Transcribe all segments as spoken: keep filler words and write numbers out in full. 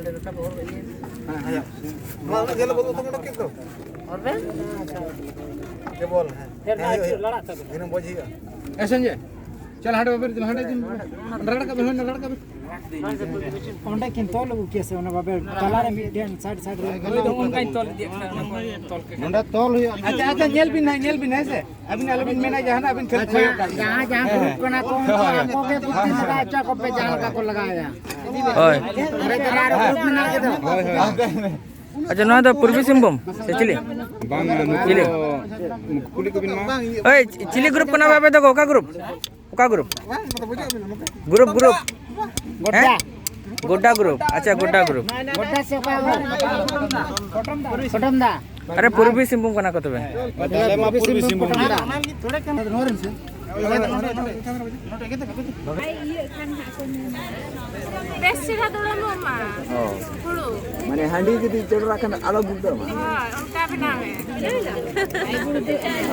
ᱦᱮᱸ, ᱦᱮᱸ᱾ ᱱᱚᱣᱟ ᱩᱱᱟᱹᱜ ᱡᱷᱟᱹᱞ ᱵᱟᱹᱵᱩ ᱛᱟᱵᱚᱱ ᱠᱤᱱ ᱫᱚ᱾ ᱦᱚᱨ ᱨᱮ? ᱠᱮᱵᱚᱞ, ᱦᱮᱸ᱾ ᱯᱷᱮᱨ ᱦᱮᱸ, ᱱᱚᱣᱟ ᱦᱩᱭᱩᱜᱼᱟ, ᱟᱹᱪᱩᱨ ᱦᱩᱭᱩᱜᱼᱟ᱾ ᱞᱟᱲᱟᱜ ᱛᱟᱵᱮᱱᱟ᱾ ᱫᱤᱱᱟᱹᱢ ᱵᱚᱡ ᱦᱩᱭᱩᱜᱼᱟ᱾ ᱮ ᱥᱚᱧᱡᱚᱭ, ᱪᱚᱞ ᱦᱟᱸᱰᱮ ᱵᱟᱵᱮᱨ ᱫᱤᱱ, ᱦᱟᱸᱰᱮ ᱫᱤᱱ, ᱨᱟᱲ ᱠᱟᱜ ᱵᱮᱱ, ᱦᱳᱭ, ᱨᱟᱲ ᱠᱟᱜ ᱵᱮᱱ᱾ ᱚᱸᱰᱮ ᱠᱤᱱ ᱛᱚᱞ ᱟᱹᱜᱩ ᱠᱮᱭᱟ ᱥᱮ, ᱚᱱᱟ ᱵᱟᱵᱮᱨ ᱛᱟᱞᱟ ᱨᱮ ᱢᱤᱫᱴᱮᱱ ᱥᱟᱭᱤᱰ ᱥᱟᱭᱤᱰ ᱨᱮ᱾ ᱦᱳᱭ, ᱫᱚ ᱚᱱᱠᱟᱧ ᱛᱚᱞ ᱤᱫᱤᱭᱮᱫ ᱛᱟᱦᱮᱱᱟ, ᱚᱱᱟ ᱠᱚ ᱛᱚᱞ ᱠᱮᱫ᱾ ᱱᱚᱸᱰᱮ ᱛᱚᱞ ᱦᱩᱭᱩᱜᱼᱟ᱾ ᱟᱪᱪᱷᱟ, ᱟᱪᱪᱷᱟ, ᱧᱮᱞ ᱵᱤᱱ ᱱᱟᱦᱟᱜ, ᱧᱮᱞ ᱵᱤᱱ, ᱦᱮᱸ ᱥᱮ? ᱟᱹᱵᱤᱱ ᱟᱞᱚᱵᱤᱱ ᱢᱮᱱᱟ ᱡᱟᱦᱟᱱᱟᱜ, ᱟᱹᱵᱤᱱ ᱠᱷᱟᱹᱞᱤ ᱟᱪᱪᱷᱟ, ᱠᱷᱚᱭᱚᱜ ᱠᱟᱜ ᱵᱤᱱ᱾ ᱡᱟᱦᱟᱸ, ᱡᱟᱦᱟᱸ ᱦᱮᱸ, ᱜᱨᱩᱯ ᱦᱮᱸ᱾ ᱠᱟᱱᱟ ᱠᱚ, ᱩᱱᱠᱩ ᱦᱳᱭ᱾ ᱟᱠᱚ ᱜᱮ ᱵᱩᱫᱽᱫᱷᱤ ᱞᱟᱜᱟᱣ ᱦᱚᱪᱚ ᱟᱠᱚ ᱯᱮ, ᱡᱟᱦᱟᱸ ᱞᱮᱠᱟ ᱠᱚ ᱞᱟᱜᱟᱣᱮᱫᱟ᱾ ᱦᱳᱭ᱾ ᱚᱸᱰᱮ ᱫᱚ ᱟᱨᱚ ᱜᱨᱩᱯ ᱢᱮᱱᱟᱜ ᱜᱮᱫᱚ᱾ ᱦᱳᱭ, ᱦᱳᱭ᱾ ᱟᱪᱪᱷᱟ, ᱱᱚᱣᱟ ᱫᱚ ᱯᱩᱨᱵᱤ ᱥᱤᱝᱵᱷᱩᱢ ᱥᱮ ᱪᱤᱞᱤ? ᱵᱟᱝᱟ, ᱱᱩᱠᱩ ᱪᱤᱞᱤ? ᱫᱚ ᱠᱩᱞᱤ ᱠᱚᱵᱤᱱ ᱢᱟ᱾ ᱳᱭ, ᱪᱤᱞᱤ ᱜᱨᱩᱯ ᱠᱟᱱᱟ ᱯᱮ ᱟᱯᱮ ᱫᱚ? ᱚᱠᱟ ᱜᱨᱩᱯ? ᱚᱠᱟ ᱜᱨᱩᱯ? Group, group. ᱜᱚᱰᱰᱟ᱾ ᱦᱮᱸ? ᱜᱚᱰᱰᱟ ᱜᱨᱩᱯ᱾ ᱟᱪᱪᱷᱟ, ᱜᱚᱰᱰᱟ ᱜᱨᱩᱯ᱾ ᱜᱚᱰᱰᱟ ᱥᱮ ᱚᱠᱟ ᱜᱨᱩᱯ? ᱯᱚᱴᱚᱢ ᱫᱟ᱾ ᱟᱨᱮ, ᱯᱩᱨᱵᱤ ᱥᱤᱝᱵᱷᱩᱢ ᱠᱟᱱᱟ ᱠᱚ ᱛᱚᱵᱮ᱾ ᱟᱞᱮ ᱢᱟ ᱯᱩᱨᱵᱤ ᱥᱤᱝᱵᱷᱩᱢ ᱯᱚᱴᱚᱢ ᱫᱟ᱾ ᱵᱮᱥ ᱪᱮᱦᱨᱟ ᱫᱚ ᱵᱟᱹᱱᱩᱜ ᱢᱟ᱾ ᱚ᱾ ᱦᱩᱲᱩ᱾ ᱢᱟᱱᱮ ᱦᱟᱺᱰᱤ ᱡᱩᱫᱤ ᱪᱚᱰᱚᱨᱟᱜ ᱠᱷᱟᱱ ᱟᱞᱚ ᱜᱩᱲᱫᱟᱹᱜ ᱢᱟ᱾ ᱦᱳᱭ, ᱚᱱᱠᱟ ᱵᱮᱱᱟᱣ ᱢᱮ᱾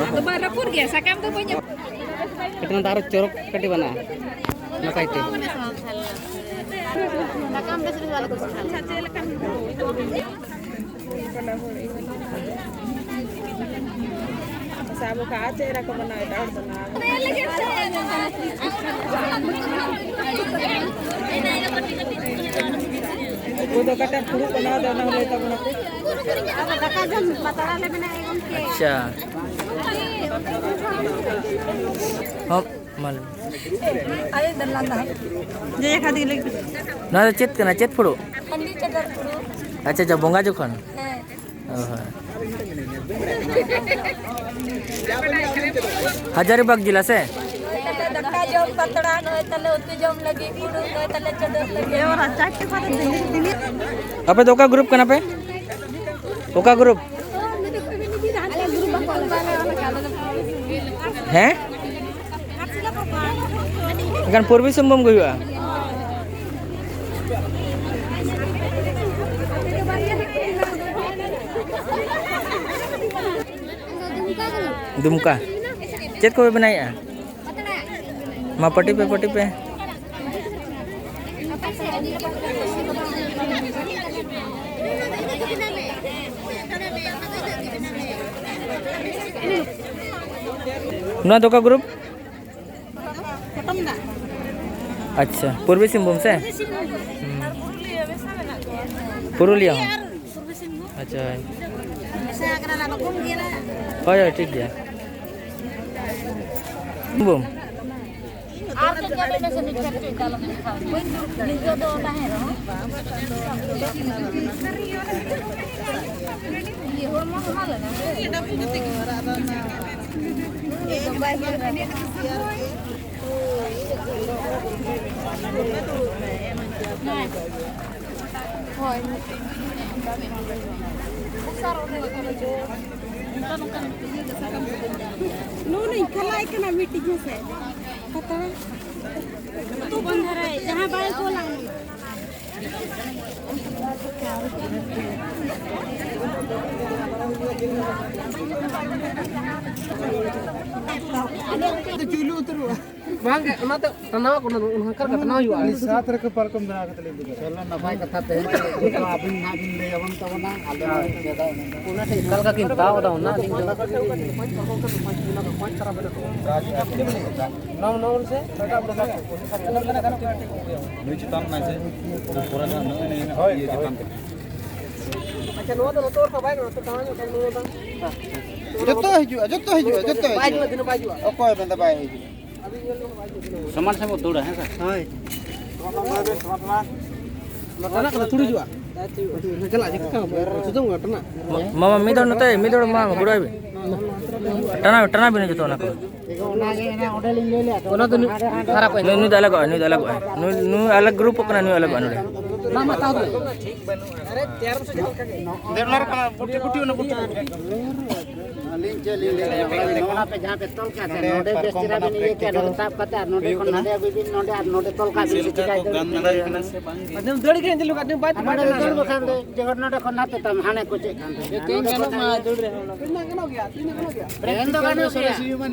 ᱟᱫᱚ ᱵᱟᱝ ᱨᱟᱹᱯᱩᱫ ᱜᱮᱭᱟ, ᱥᱟᱠᱟᱢ ᱫᱚ ᱵᱟᱹᱧ ᱠᱟᱹᱴᱤᱡ ᱱᱚᱣᱟ ᱫᱚ ᱟᱨᱚ ᱪᱚᱨᱚᱠ ᱠᱟᱹᱴᱤᱡ ᱵᱮᱱᱟᱜᱼᱟ, ᱱᱟᱯᱟᱭ ᱛᱮ᱾ ᱥᱟᱠᱟᱢ ᱵᱮᱥ ᱵᱮᱥ ᱟᱞᱚ ᱠᱚ ᱥᱟᱠᱟᱢ᱾ ᱥᱟᱵ ᱠᱟᱜᱼᱟ, ᱪᱮᱫ ᱞᱮᱠᱟ ᱠᱚ ᱵᱮᱱᱟᱣ, ᱮᱴᱟᱜ ᱦᱚᱲ ᱫᱚ ᱱᱚᱣᱟ᱾ ᱚᱠᱚᱭ ᱫᱚ ᱚᱠᱟᱴᱟᱜ ᱯᱷᱩᱲᱩᱜ ᱵᱮᱱᱟᱣ ᱫᱟ, ᱚᱱᱟ ᱦᱚᱸ ᱞᱟᱹᱭ ᱛᱟᱵᱚᱱᱟ ᱯᱮ᱾ ᱟᱪᱪᱷᱟ᱾ ᱦᱚᱸ, ᱢᱟ ᱞᱟᱹᱭ ᱢᱮ᱾ ᱱᱚᱣᱟ ᱫᱚ ᱪᱮᱫ ᱠᱟᱱᱟ? ᱪᱮᱫ ᱯᱷᱩᱲᱩᱜ? ᱦᱟᱺᱰᱤ ᱪᱚᱰᱚᱨ ᱯᱷᱩᱲᱩᱜ᱾ ᱟᱪᱪᱷᱟ, ᱟᱪᱪᱷᱟ, ᱵᱚᱸᱜᱟ ᱡᱚᱠᱷᱚᱱ? ᱦᱮᱸ᱾ ᱚ, ᱦᱳᱭ᱾ ᱦᱟᱡᱟᱨᱤᱵᱟᱜᱽ ᱡᱮᱞᱟ ᱥᱮ? ᱱᱚᱜᱼᱚᱭ ᱛᱟᱞᱮ ᱫᱟᱠᱟ ᱡᱚᱢ ᱯᱟᱛᱲᱟ, ᱱᱚᱜᱼᱚᱭ ᱛᱟᱞᱮ ᱩᱛᱩ ᱡᱚᱢ ᱞᱟᱹᱜᱤᱫ ᱯᱷᱩᱲᱩᱜ, ᱱᱚᱜᱼᱚᱭ ᱛᱟᱞᱮ ᱪᱚᱰᱚᱨ ᱞᱟᱹᱜᱤᱫ᱾ ᱟᱯᱮ ᱫᱚ ᱚᱠᱟ ᱜᱨᱩᱯ ᱠᱟᱱᱟ ᱯᱮ? ᱚᱠᱟ ᱜᱨᱩᱯ? ᱦᱮᱸ? ᱮᱱᱠᱷᱟᱱ ᱯᱩᱨᱵᱤ ᱥᱤᱝᱵᱷᱩᱢ ᱜᱮ ᱦᱩᱭᱩᱜᱼᱟ᱾ ᱫᱩᱢᱠᱟ᱾ ᱪᱮᱫ ᱠᱚᱯᱮ ᱵᱮᱱᱟᱣᱮᱫᱼᱟ? ᱢᱟ ᱯᱟᱹᱴᱤ ᱯᱮ, ᱯᱟᱹᱴᱤ ᱯᱮ᱾ ᱱᱚᱣᱟ ᱫᱚ ᱚᱠᱟ ᱜᱨᱩᱯ? ᱟᱪᱪᱷᱟ, ᱯᱩᱨᱵᱤ ᱥᱤᱝᱵᱷᱩᱢ ᱥᱮ? ᱦᱩᱸ᱾ ᱯᱩᱨᱩᱞᱤᱭᱟᱹ ᱦᱚᱸ? ᱟᱪᱪᱷᱟ, ᱦᱳᱭ᱾ ᱦᱳᱭ, ᱦᱳᱭ, ᱴᱷᱤᱠ ᱜᱮᱭᱟ᱾ ᱥᱤᱝᱵᱷᱩᱢ᱾ ᱱᱩᱱᱤᱧ ᱠᱷᱟᱞᱟᱭ ᱠᱟᱱᱟ ᱢᱤᱫᱴᱤᱡ ᱦᱮᱸᱥᱮ᱾ ᱯᱟᱛᱲᱟ᱾ ᱦᱚᱯᱚᱱ ᱫᱷᱟᱨᱟ ᱡᱟᱦᱟᱸ ᱵᱟᱭ ᱜᱳᱞᱟ᱾ ᱵᱟᱝ ᱜᱮ, ᱚᱱᱟ ᱫᱚ ᱴᱟᱱᱟᱣ ᱠᱚ, ᱚᱱᱟ ᱫᱚ ᱚᱱᱠᱟ ᱞᱮᱠᱟ ᱴᱟᱱᱟᱣ ᱦᱩᱭᱩᱜᱼᱟ᱾ ᱟᱹᱰᱤ ᱥᱟᱛ ᱨᱮ ᱯᱟᱨᱠᱚᱢ ᱵᱮᱱᱟᱣ ᱠᱟᱛᱮ ᱞᱤᱧ ᱤᱫᱤ ᱠᱟᱜᱼᱟ᱾ ᱪᱚᱞᱚ, ᱱᱟᱯᱟᱭ ᱠᱟᱛᱷᱟ ᱛᱮ᱾ ᱡᱚᱛᱚ ᱟᱹᱵᱤᱱ ᱱᱟᱦᱟᱜ ᱵᱤᱱ ᱞᱟᱹᱭ ᱟᱵᱚᱱ ᱛᱟᱵᱚᱱᱟ, ᱟᱞᱮ ᱦᱚᱸ ᱪᱮᱫᱟᱜ ᱚᱱᱟ ᱴᱷᱮᱱ ᱚᱠᱟ ᱞᱮᱠᱟ ᱠᱤᱱ ᱦᱟᱛᱟᱣ ᱮᱫᱟ, ᱚᱱᱟ ᱟᱹᱞᱤᱧ ᱫᱚ᱾ ᱱᱚᱣᱟ, ᱱᱚᱣᱟ ᱵᱚᱞ ᱥᱮ, ᱮᱴᱟᱜ ᱵᱚᱞ ᱥᱮ᱾ ᱱᱩᱭ ᱪᱮᱛᱟᱱ ᱱᱟᱭ ᱥᱮ, ᱯᱚᱨᱮ ᱫᱚ ᱱᱩᱭ ᱱᱩᱭ ᱤᱭᱟᱹ ᱪᱮᱛᱟᱱ ᱛᱮ᱾ ᱟᱪᱪᱷᱟ, ᱱᱚᱣᱟ ᱫᱚ ᱱᱚᱛᱮ ᱚᱨ ᱠᱟᱜ ᱵᱟᱭ ᱜᱟᱱᱚᱜᱼᱟ, ᱛᱚ, ᱫᱟᱬᱟᱱ ᱧᱚᱜ ᱠᱷᱟᱱ ᱱᱚᱣᱟ ᱫᱚ᱾ ᱡᱚᱛᱚ ᱦᱤᱡᱩᱜᱼᱟ, ᱡᱚᱛᱚ ᱦᱤᱡᱩᱜᱼᱟ, ᱡᱚᱛᱚ ᱵᱟᱭ ᱦᱤᱡᱩᱜᱼᱟ᱾ ᱦᱤᱡᱩᱜᱼᱟ, ᱫᱤᱱᱟᱹᱢ ᱵᱟᱭ ᱦᱤᱡᱩᱜᱼᱟ᱾ ᱚᱠᱚᱭ ᱢᱮᱱᱫᱟ ᱵᱟᱭ ᱦᱤᱡᱩᱜᱼᱟ? ᱥᱚᱢᱟᱱ ᱥᱮ ᱵᱚ ᱫᱟᱹᱲᱟ, ᱦᱮᱸ ᱥᱮ? ᱦᱳᱭ᱾ ᱴᱟᱱᱟ ᱠᱟᱱᱟ, ᱛᱩᱲᱤ ᱦᱤᱡᱩᱜᱼᱟ᱾ ᱪᱟᱞᱟᱜ ᱪᱤᱠᱟ? ᱥᱤᱛᱩᱝ ᱠᱟᱱᱟ, ᱴᱟᱱᱟ᱾ ᱢᱟ-, ᱢᱟᱢᱟ, ᱢᱤᱫ ᱦᱚᱲ ᱱᱚᱛᱮ, ᱢᱤᱫ ᱦᱚᱲ ᱢᱟ ᱜᱚᱲᱚᱭ ᱵᱤᱱ᱾ ᱴᱟᱱᱟ, ᱴᱟᱱᱟ ᱵᱤᱱ ᱡᱚᱛᱚ ᱚᱱᱟ ᱠᱚ᱾ ᱚᱱᱟ ᱫᱚ ᱱᱩᱭ ᱠᱷᱟᱨᱟᱯ ᱚᱜᱼᱟᱭ᱾ ᱱᱩᱭ, ᱱᱩᱭ ᱫᱚ ᱟᱞᱟᱜᱚᱜᱼᱟᱭ, ᱱᱩᱭ ᱫᱚ ᱟᱞᱟᱜᱚᱜᱼᱟᱭ᱾ ᱱᱩᱭ, ᱱᱩᱭ ᱟᱞᱟᱜᱽ ᱜᱨᱩᱯ ᱠᱟᱱᱟ, ᱱᱩᱭ ᱟᱞᱟᱜᱚᱜᱼᱟᱭ ᱱᱚᱰᱮ᱾ ᱢᱟ, ᱢᱟ, ᱛᱟᱦᱚᱞᱮ᱾ ᱫᱮ, ᱚᱱᱟ ᱨᱮ ᱠᱟᱱᱟ, ᱵᱩᱴᱤ, ᱵᱩᱴᱤ, ᱚᱱᱟ ᱵᱩᱴᱤ᱾ ᱪᱮᱫ ᱞᱤᱧ ᱞᱟᱹᱭ ᱫᱟᱲᱮᱭᱟᱜᱼᱟ? ᱚᱱᱟ ᱯᱮ ᱡᱟᱦᱟᱸ ᱯᱮ ᱛᱚᱞ ᱠᱟᱜ ᱥᱮ, ᱱᱚᱰᱮ ᱵᱮᱥ ᱪᱮᱦᱨᱟ ᱵᱤᱱ ᱤᱭᱟᱹ ᱠᱮᱭᱟ, ᱱᱚᱰᱮ ᱛᱟᱵ ᱠᱟᱛᱮ ᱟᱨ ᱱᱚᱰᱮ ᱠᱷᱚᱱ ᱱᱟᱰᱮ ᱟᱹᱜᱩᱭ ᱵᱤᱱ, ᱱᱚᱰᱮ ᱟᱨ ᱱᱚᱰᱮ ᱛᱚᱞ ᱠᱟᱜ ᱵᱤᱱ ᱥᱮ ᱪᱮᱠᱟ ᱫᱟᱲᱮᱭᱟᱜᱼᱟ? ᱟᱫᱚᱢ ᱫᱟᱹᱲ ᱜᱮ ᱦᱤᱡᱩᱜ ᱠᱟᱱᱟ, ᱵᱟᱭ ᱟᱨ ᱱᱚᱰᱮ ᱫᱟᱹᱲ ᱵᱟᱠᱷᱟᱱ ᱫᱚ ᱡᱚᱦᱚᱨ ᱱᱚᱰᱮ ᱠᱷᱚᱱ ᱱᱟᱛᱮ ᱛᱟᱢ, ᱦᱟᱱᱮ ᱠᱚ ᱪᱮᱫ ᱠᱟᱱ ᱛᱟᱦᱮᱸᱫ᱾ ᱛᱮᱦᱮᱧ ᱜᱟᱱᱚᱜ ᱢᱟ, ᱫᱟᱹᱲ ᱨᱮᱦᱚᱸ᱾ ᱛᱮᱦᱮᱧ ᱫᱚ ᱜᱟᱱᱚᱜ ᱜᱮᱭᱟ᱾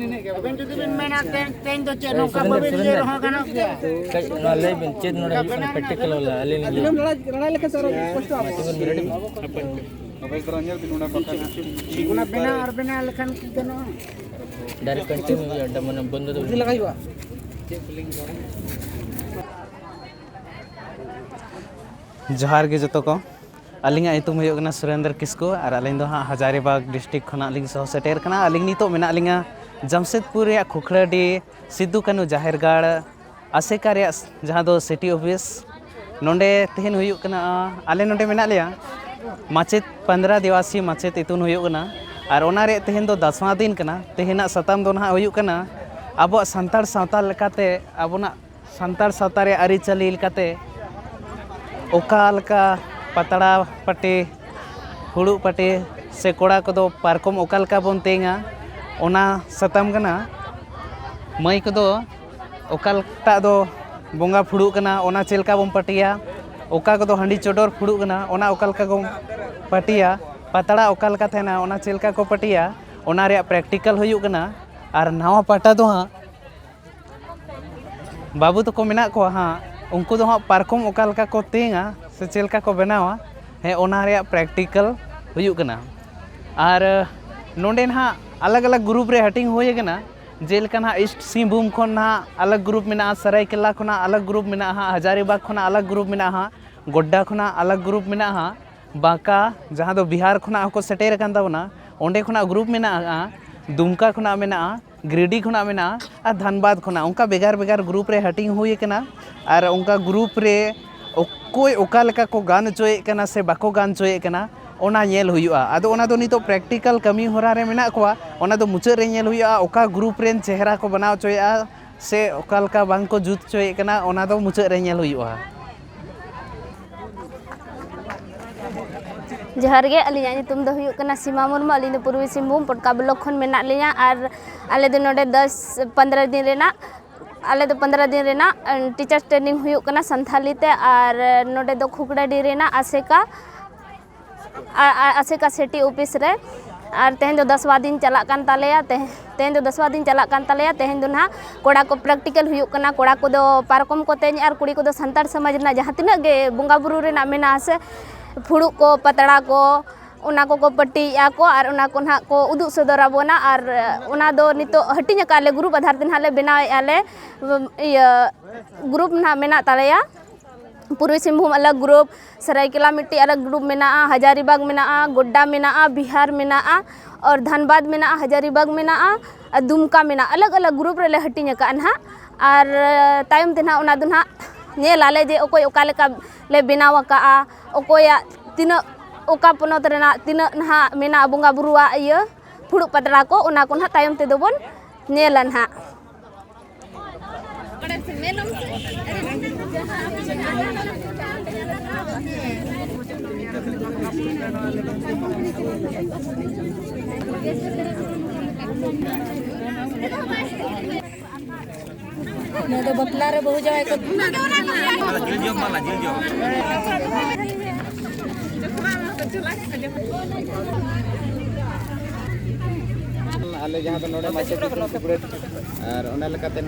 ᱟᱵᱮᱱ ᱡᱩᱫᱤ ᱵᱮᱱ ᱢᱮᱱᱟ, ᱛᱮᱦᱮᱧ, ᱛᱮᱦᱮᱧ ᱫᱚ ᱪᱮᱫ ᱱᱚᱝᱠᱟ ᱵᱟᱵᱮᱱ ᱤᱭᱟᱹ ᱨᱮᱦᱚᱸ ᱜᱟᱱᱚᱜ ᱜᱮᱭᱟ᱾ ᱠᱟᱹᱡ ᱱᱚᱣᱟ ᱞᱟᱹᱭ ᱵᱤᱱ, ᱪᱮᱫ ᱱᱚᱰᱮ ᱦᱩᱭᱩᱜ ᱠᱟᱱᱟ, practical ᱵᱟᱞᱟ? ᱟᱹᱞᱤᱧ ᱞᱤᱧ ᱞᱟᱹᱭᱟ᱾ ᱞᱟᱲᱟᱭ, ᱞᱟᱲᱟᱭ ᱞᱮᱠᱷᱟᱱ ᱥᱟᱨ ᱠᱚᱥᱴᱚ ᱟᱵᱚᱱᱟ᱾ ᱛᱤᱸᱜᱩᱱ ᱵᱤᱱ, ready ᱵᱤᱱ᱾ ᱚᱱᱟ ᱵᱮᱱᱟᱣ ᱟᱨ ᱵᱮᱱᱟᱣ ᱞᱮᱠᱷᱟᱱ ᱠᱤ ᱜᱟᱱᱚᱜᱼᱟ? Direct continue ᱦᱩᱭᱩᱜᱼᱟ, ᱢᱟᱱᱮ ᱵᱚᱱᱫᱚ ᱫᱚ ᱵᱩᱡᱷᱟᱹᱣ ᱞᱟᱜᱟᱣ ᱦᱩᱭᱩᱜᱼᱟ᱾ ᱡᱚᱦᱟᱨ ᱜᱮ ᱡᱚᱛᱚ ᱠᱚ᱾ ᱟᱹᱞᱤᱧᱟᱜ ᱧᱩᱛᱩᱢ ᱦᱩᱭᱩᱜ ᱠᱟᱱᱟ ᱥᱩᱨᱮᱱᱫᱨ ᱠᱤᱥᱠᱩ ᱟᱨ ᱟᱹᱞᱤᱧ ᱫᱚ ᱦᱟᱸᱜ ᱦᱟᱡᱟᱨᱤᱵᱟᱜᱽ district ᱠᱷᱚᱱᱟᱜ ᱞᱤᱧ ᱥᱚᱦᱚᱨ ᱥᱮᱴᱮᱨ ᱠᱟᱱᱟ᱾ ᱟᱹᱞᱤᱧ ᱱᱤᱛᱚᱜ ᱢᱮᱱᱟᱜ ᱞᱤᱧᱟ ᱡᱟᱢᱥᱮᱫᱽᱯᱩᱨ ᱨᱮᱭᱟᱜ ᱠᱷᱩᱠᱷᱲᱟᱹᱰᱤ ᱥᱤᱫᱩ ᱠᱟᱹᱱᱦᱩ ᱡᱟᱦᱮᱨ ᱜᱟᱲ ᱟᱥᱮᱠᱟ ᱨᱮᱭᱟᱜ, ᱡᱟᱦᱟᱸ ᱫᱚ city office, ᱱᱚᱰᱮ ᱛᱮᱦᱮᱧ ᱦᱩᱭᱩᱜ ᱠᱟᱱᱟ, ᱟᱞᱮ ᱱᱚᱰᱮ ᱢᱮᱱᱟᱜ ᱞᱮᱭᱟ ᱢᱟᱪᱮᱫ ᱯᱚᱱᱫᱽᱨᱟ ᱫᱤᱵᱟᱥᱤ ᱢᱟᱪᱮᱫ ᱤᱛᱩᱱ ᱦᱩᱭᱩᱜ ᱠᱟᱱᱟ᱾ ᱟᱨ ᱚᱱᱟ ᱨᱮᱭᱟᱜ ᱛᱮᱦᱮᱧ ᱫᱚ ᱫᱟᱥᱣᱟᱸ ᱫᱤᱱ ᱠᱟᱱᱟ᱾ ᱛᱮᱦᱮᱧᱟᱜ ᱥᱟᱛᱟᱢ ᱫᱚ ᱱᱟᱦᱟᱜ ᱦᱩᱭᱩᱜ ᱠᱟᱱᱟ ᱟᱵᱚᱣᱟᱜ ᱥᱟᱱᱛᱟᱲ ᱥᱟᱶᱛᱟ ᱞᱮᱠᱟᱛᱮ, ᱟᱵᱚᱱᱟᱜ ᱥᱟᱱᱛᱟᱲ ᱥᱟᱶᱛᱟ ᱨᱮᱭᱟᱜ ᱟᱹᱨᱤᱪᱟᱹᱞᱤ ᱞᱮᱠᱟᱛᱮ ᱚᱠᱟ ᱞᱮᱠᱟ ᱯᱟᱛᱲᱟ ᱯᱟᱹᱴᱤ, ᱯᱷᱩᱲᱩᱜ ᱯᱟᱹᱴᱤ ᱥᱮ ᱠᱚᱲᱟ ᱠᱚᱫᱚ ᱯᱟᱨᱠᱚᱢ ᱚᱠᱟ ᱞᱮᱠᱟ ᱵᱚᱱ ᱛᱮᱧᱟ, ᱚᱱᱟ ᱥᱟᱛᱟᱢ ᱠᱟᱱᱟ᱾ ᱢᱟᱹᱭ ᱠᱚᱫᱚ ᱚᱠᱟᱴᱟᱜ ᱫᱚ ᱵᱚᱸᱜᱟ ᱯᱷᱩᱲᱩᱜ ᱠᱟᱱᱟ, ᱚᱱᱟ ᱪᱮᱫ ᱞᱮᱠᱟ ᱵᱚᱱ ᱯᱟᱹᱴᱤᱭᱟ, ᱚᱠᱟ ᱠᱚᱫᱚ ᱦᱟᱺᱰᱤ ᱪᱚᱰᱚᱨ ᱯᱷᱩᱲᱩᱜ ᱠᱟᱱᱟ, ᱚᱱᱟ ᱚᱠᱟ ᱞᱮᱠᱟ ᱵᱚᱱ ᱯᱟᱹᱴᱤᱭᱟ, ᱯᱟᱛᱲᱟ ᱚᱠᱟ ᱞᱮᱠᱟ ᱛᱟᱦᱮᱱᱟ, ᱚᱱᱟ ᱪᱮᱫ ᱞᱮᱠᱟ ᱠᱚ ᱯᱟᱹᱴᱤᱭᱟ, ᱚᱱᱟ ᱨᱮᱭᱟᱜ practical ᱦᱩᱭᱩᱜ ᱠᱟᱱᱟ᱾ ᱟᱨ ᱱᱟᱣᱟ ᱯᱟᱦᱴᱟ ᱫᱚ ᱦᱟᱸᱜ ᱵᱟᱹᱵᱩ ᱛᱟᱠᱚ ᱢᱮᱱᱟᱜ ᱠᱚᱣᱟ ᱦᱟᱸᱜ, ᱩᱱᱠᱩ ᱫᱚ ᱦᱟᱸᱜ ᱯᱟᱨᱠᱚᱢ ᱚᱠᱟ ᱞᱮᱠᱟ ᱠᱚ ᱛᱮᱧᱟ ᱥᱮ ᱪᱮᱫ ᱞᱮᱠᱟ ᱠᱚ ᱵᱮᱱᱟᱣᱟ, ᱦᱮᱸ, ᱚᱱᱟ ᱨᱮᱭᱟᱜ practical ᱦᱩᱭᱩᱜ ᱠᱟᱱᱟ᱾ ᱟᱨ ᱱᱚᱰᱮ ᱱᱟᱦᱟᱜ ᱟᱞᱟᱜᱽ ᱟᱞᱟᱜᱽ group ᱨᱮ ᱦᱟᱹᱴᱤᱧ ᱦᱩᱭ ᱟᱠᱟᱱᱟ᱾ ᱡᱮᱞᱮᱠᱟ ᱱᱟᱦᱟᱜ East ᱥᱤᱝᱵᱷᱩᱢ ᱠᱷᱚᱱ ᱱᱟᱦᱟᱜ ᱟᱞᱟᱜᱽ group ᱢᱮᱱᱟᱜᱼᱟ, ᱥᱟᱹᱨᱟᱹᱭᱠᱮᱞᱟ ᱠᱷᱚᱱᱟᱜ ᱟᱞᱟᱜᱽ group ᱢᱮᱱᱟᱜᱼᱟ ᱦᱟᱸᱜ, ᱦᱟᱡᱟᱨᱤᱵᱟᱜᱽ ᱠᱷᱚᱱᱟᱜ ᱟᱞᱟᱜᱽ group ᱢᱮᱱᱟᱜᱼᱟ ᱦᱟᱸᱜ, ᱜᱳᱰᱰᱟ ᱠᱷᱚᱱᱟᱜ ᱟᱞᱟᱜᱽ group ᱢᱮᱱᱟᱜᱼᱟ ᱦᱟᱸᱜ, ᱵᱟᱸᱠᱟ, ᱡᱟᱦᱟᱸ ᱫᱚ ᱵᱤᱦᱟᱨ ᱠᱷᱚᱱᱟᱜ ᱦᱚᱸᱠᱚ ᱥᱮᱴᱮᱨ ᱟᱠᱟᱱ ᱛᱟᱵᱚᱱᱟ, ᱚᱸᱰᱮ ᱠᱷᱚᱱᱟᱜ group ᱢᱮᱱᱟᱜᱼᱟ, ᱫᱩᱢᱠᱟ ᱠᱷᱚᱱᱟᱜ ᱢᱮᱱᱟᱜᱼᱟ, ᱜᱤᱨᱤᱰᱤ ᱠᱷᱚᱱᱟᱜ ᱢᱮᱱᱟᱜᱼᱟ ᱟᱨ ᱫᱷᱟᱱᱵᱟᱫᱽ ᱠᱷᱚᱱᱟᱜ᱾ ᱚᱱᱠᱟ ᱵᱷᱮᱜᱟᱨ ᱵᱷᱮᱜᱟᱨ group ᱨᱮ ᱦᱟᱹᱴᱤᱧ ᱦᱩᱭ ᱟᱠᱟᱱᱟ᱾ ᱟᱨ ᱚᱱᱠᱟ group ᱨᱮ ᱚᱠᱚᱭ ᱚᱠᱟ ᱞᱮᱠᱟ ᱠᱚ ᱜᱟᱱ ᱦᱚᱪᱚᱭᱮᱫ ᱠᱟᱱᱟ ᱥᱮ ᱵᱟᱠᱚ ᱜᱟᱱ ᱦᱚᱪᱚᱭᱮᱫ ᱠᱟᱱᱟ, ᱚᱱᱟ ᱧᱮᱞ ᱦᱩᱭᱩᱜᱼᱟ᱾ ᱟᱫᱚ ᱚᱱᱟ ᱫᱚ ᱱᱤᱛᱚᱜ practical ᱠᱟᱹᱢᱤ ᱦᱚᱨᱟ ᱨᱮ ᱢᱮᱱᱟᱜ ᱠᱚᱣᱟ, ᱚᱱᱟ ᱫᱚ ᱢᱩᱪᱟᱹᱫ ᱨᱮ ᱧᱮᱞ ᱦᱩᱭᱩᱜᱼᱟ᱾ ᱚᱠᱟ group ᱨᱮᱱ ᱪᱮᱦᱨᱟ ᱠᱚ ᱵᱮᱱᱟᱣ ᱦᱚᱪᱚᱭᱮᱫᱼᱟ ᱥᱮ ᱚᱠᱟ ᱞᱮᱠᱟ ᱵᱟᱝ ᱠᱚ ᱡᱩᱛ ᱦᱚᱪᱚᱭᱮᱫ ᱠᱟᱱᱟ, ᱚᱱᱟ ᱫᱚ ᱢᱩᱪᱟᱹᱫ ᱨᱮ ᱧᱮᱞ ᱦᱩᱭᱩᱜᱼᱟ᱾ ᱡᱚᱦᱟᱨ ᱜᱮ, ᱟᱹᱞᱤᱧᱟᱜ ᱧᱩᱛᱩᱢ ᱫᱚ ᱦᱩᱭᱩᱜ ᱠᱟᱱᱟ ᱥᱤᱢᱟ ᱢᱩᱨᱢᱩ᱾ ᱟᱹᱞᱤᱧ ᱫᱚ ᱯᱩᱨᱵᱤ ᱥᱤᱝᱵᱷᱩᱢ ᱯᱚᱴᱠᱟ ᱵᱞᱚᱠ ᱠᱷᱚᱱ ᱢᱮᱱᱟᱜ ᱞᱤᱧᱟ᱾ ᱟᱨ ᱟᱞᱮ ᱫᱚ ᱱᱚᱰᱮ ᱫᱚᱥ ᱯᱚᱱᱫᱽᱨᱚ ᱫᱤᱱ ᱨᱮᱱᱟᱜ, ᱟᱞᱮ ᱫᱚ ᱯᱚᱱᱫᱽᱨᱚ ᱫᱤᱱ ᱨᱮᱱᱟᱜ ᱴᱤᱪᱟᱨᱥ ᱴᱨᱮᱱᱤᱝ ᱦᱩᱭᱩᱜ ᱠᱟᱱᱟ ᱥᱟᱱᱛᱷᱟᱞᱤ ᱛᱮ᱾ ᱟᱨ ᱱᱚᱰᱮ ᱫᱚ ᱠᱷᱩᱠᱲᱟᱰᱤ ᱨᱮᱱᱟᱜ ᱟᱥᱮᱠᱟ, ᱟ-, ᱟ-, ᱟᱥᱮᱠᱟ ᱥᱮᱴᱤ ᱚᱯᱷᱤᱥ ᱨᱮ᱾ ᱟᱨ ᱛᱮᱦᱮᱧ ᱫᱚ ᱫᱚᱥᱣᱟ ᱫᱤᱱ ᱪᱟᱞᱟᱜ ᱠᱟᱱ ᱛᱟᱞᱮᱭᱟ᱾ ᱛᱮᱦᱮ-, ᱛᱮᱦᱮᱧ ᱫᱚ ᱫᱚᱥᱣᱟ ᱫᱤᱱ ᱪᱟᱞᱟᱜ ᱠᱟᱱ ᱛᱟᱞᱮᱭᱟ᱾ ᱛᱮᱦᱮᱧ ᱫᱚ ᱱᱟᱦᱟᱜ ᱠᱚᱲᱟ ᱠᱚ ᱯᱨᱮᱠᱴᱤᱠᱮᱞ ᱦᱩᱭᱩᱜ ᱠᱟᱱᱟ᱾ ᱠᱚᱲᱟ ᱠᱚᱫᱚ ᱯᱟᱨᱠᱚᱢ ᱠᱚ ᱛᱮᱧ ᱟᱨ ᱠᱩᱲᱤ ᱠᱚᱫᱚ ᱥᱟᱱᱛᱟᱲ ᱥᱚᱢᱟᱡᱽ ᱨᱮᱱᱟᱜ ᱡᱟᱦᱟᱸ ᱛᱤᱱᱟᱹᱜ ᱜᱮ ᱵᱚᱸᱜᱟ ᱵᱩᱨᱩ ᱨᱮᱱᱟᱜ ᱢᱮᱱᱟᱜᱼᱟ ᱥᱮ, ᱯᱷᱩᱲᱩᱜ ᱠᱚ, ᱯᱟᱛᱲᱟ ᱠᱚ, ᱚᱱᱟ ᱠᱚᱠᱚ ᱯᱟᱹᱴᱤᱭᱮᱫᱼᱟ ᱠᱚ ᱟᱨ ᱚᱱᱟ ᱠᱚ ᱱᱟᱦᱟᱜ ᱠᱚ ᱩᱫᱩᱜ ᱥᱚᱫᱚᱨ ᱟᱵᱚᱱᱟ᱾ ᱟᱨ ᱚᱱᱟ ᱫᱚ ᱱᱤᱛᱚᱜ ᱦᱟᱹᱴᱤᱧ ᱟᱠᱟᱫ ᱞᱮ, ᱜᱨᱩᱯ ᱟᱫᱷᱟᱨ ᱛᱮ ᱱᱟᱦᱟᱜ ᱞᱮ ᱵᱮᱱᱟᱣᱮᱫᱼᱟ ᱞᱮ, ᱤᱭᱟᱹ, ᱜᱨᱩᱯ ᱱᱟᱦᱟᱜ ᱢᱮᱱᱟᱜ ᱛᱟᱞᱮᱭᱟ᱾ ᱯᱩᱨᱵᱤ ᱥᱤᱝᱵᱷᱩᱢ ᱟᱞᱟᱜᱽ ᱜᱨᱩᱯ, ᱥᱟᱨᱟᱭᱠᱮᱞᱟ ᱢᱤᱫᱴᱤᱡ ᱟᱞᱟᱜᱽ ᱜᱨᱩᱯ ᱢᱮᱱᱟᱜᱼᱟ, ᱦᱟᱡᱟᱨᱤᱵᱟᱜᱽ ᱢᱮᱱᱟᱜᱼᱟ, ᱜᱳᱰᱰᱟ ᱢᱮᱱᱟᱜᱼᱟ, ᱵᱤᱦᱟᱨ ᱢᱮᱱᱟᱜᱼᱟ, ᱟᱨ ᱫᱷᱟᱱᱵᱟᱫᱽ ᱢᱮᱱᱟᱜᱼᱟ, ᱦᱟᱡᱟᱨᱤᱵᱟᱜᱽ ᱢᱮᱱᱟᱜᱼᱟ, ᱟᱨ ᱫᱩᱢᱠᱟ ᱢᱮᱱᱟᱜᱼᱟ᱾ ᱟᱞᱟᱜᱽ ᱟᱞᱟᱜᱽ ᱜᱨᱩᱯ ᱨᱮᱞᱮ ᱦᱟᱹᱴᱤᱧ ᱟᱠᱟᱫᱼᱟ ᱱᱟᱦᱟᱜ᱾ ᱟᱨ ᱛᱟᱭᱚᱢ ᱛᱮ ᱱᱟᱦᱟᱜ ᱚᱱᱟ ᱫᱚ ᱱᱟᱦᱟᱜ ᱧᱮᱞ ᱟᱞᱮ ᱡᱮ ᱚᱠᱚᱭ ᱚᱠᱟ ᱞᱮᱠᱟ ᱞᱮ ᱵᱮᱱᱟᱣ ᱟᱠᱟᱫᱼᱟ, ᱚᱠᱚᱭᱟᱜ ᱛᱤᱱᱟᱹᱜ ᱚᱠᱟ ᱯᱚᱱᱚᱛ ᱨᱮᱱᱟᱜ ᱛᱤᱱᱟᱹᱜ ᱱᱟᱦᱟᱜ ᱢᱮᱱᱟᱜᱼᱟ ᱵᱚᱸᱜᱟ ᱵᱩᱨᱩᱣᱟᱜ ᱤᱭᱟᱹ ᱯᱷᱩᱲᱩᱜ ᱯᱟᱛᱲᱟ ᱠᱚ, ᱚᱱᱟ ᱠᱚ ᱱᱟᱦᱟᱜ ᱛᱟᱭᱚᱢ ᱛᱮᱫᱚ ᱵᱚᱱ ᱧᱮᱞᱟ ᱱᱟᱦᱟᱜ᱾ ᱱᱚᱣᱟ ᱫᱚ ᱵᱟᱯᱞᱟ ᱨᱮ ᱵᱟᱹᱦᱩ ᱡᱟᱶᱟᱭ ᱠᱚ᱾ ᱟᱞᱮ ᱡᱟᱦᱟᱸ ᱫᱚ ᱱᱚᱰᱮ ᱢᱟᱪᱮᱫ ᱧᱩᱛᱩᱢ ᱥᱤᱠᱲᱟᱹ, ᱟᱨ ᱚᱱᱟ ᱞᱮᱠᱟᱛᱮ